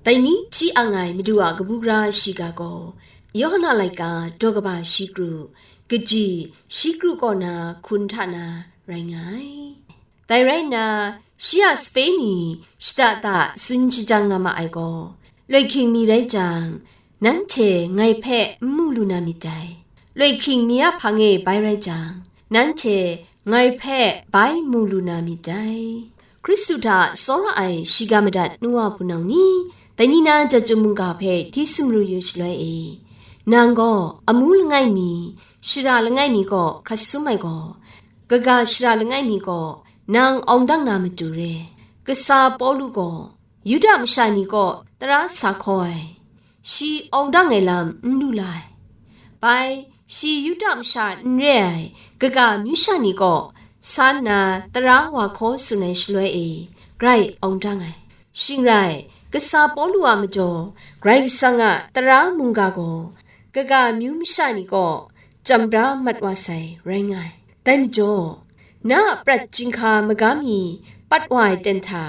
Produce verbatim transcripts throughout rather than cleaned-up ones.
Dai ni hti ang ai Madu a kabu gara shiga gaw, Yawhan a laika daw kaba shi kru, kaji shi kru kaw na hkun hta na rai nga ai. Dai rai nna, shi a sape ni shada da tsun shajang nga ma ai gaw, loi hking mi rai jang, nanhte ngai hpe n mu lu na myit dai. Loi hking mi a hpang e bai rai jang, nanhte ngai hpe bai mu lu na myit dai. Hkristu hta tsawra ai shiga madat nu wa hpunau ni, dai ni na Chyum mungga hpe hti sumru yu shaloi e, nang gaw amu langai mi, shara langai mi kaw hkrat sum ai gaw, kaga shara langai mi gaw nang awng dang na matu re. Kasa Pawlu gaw Yuda masha ni kaw tara sa hkaw ai, shi awng dang ai lam n lu la ai. Bai, shi Yuda masha n re ai kaga amyu sha ni kaw sa nna tara wa hkaw tsun ai shaloi e, grai awng dang ai. Shing rai, kasa Pawlu a majaw Karai Kasang a tara mungga gaw kaga amyu masha ni kaw chyam bra mat wa sai rai nga ai. Dai majaw, na a prat chyinghka magam mi pat wa ai ten hta,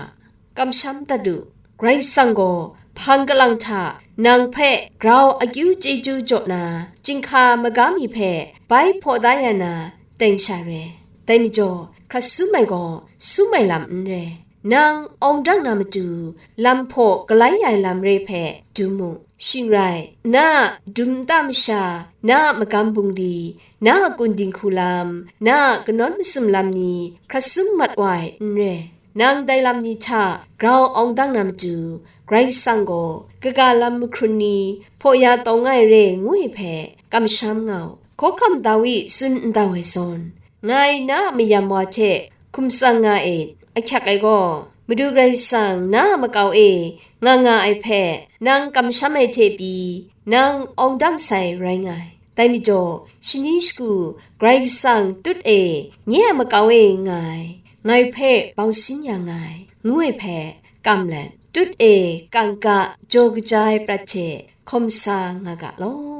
kamsham dat u. Karai Kasang gaw hpang kalang hta nang hpe grau akyu chyeju jaw na, chyinghka magam mi hpe bai hpaw da ya na, teng sha re. Dai majaw, hkrat sum ai gaw sum ai lam n re. Nang awng dang na matu, lam hpaw galai ai lam re hpe dum mu. Shing rai, na a dum nta masha, na a magam bungli, na a kun dinghku lam, na a kanawn masum lam ni hkrat sum mat wa ai n re. Nang dai lam ni hta grau awng dang na matu, Karai Kasang gaw kaga lam mahkrun ni hpaw ya tawng ai re ngu ai hpe kamsham nga u. Hkawhkam Dawi tsun ndau ai zawn, ngai na a mayam wa hte hkum tsang nga e, ahkyak ai gaw, Madu Karai Kasang na a makau e nga nga ai hpe nang kamsham ai hte pyi, nang awng dang sai rai nga ai. Dai majaw, shani shagu Karai Kasang tut e nye a makau e nga ai, ngai hpe bau sin ya nga ai, ngu ai hpe kam let, tut e kangka jaw kaja ai prat hte hkawm sa nga ga law.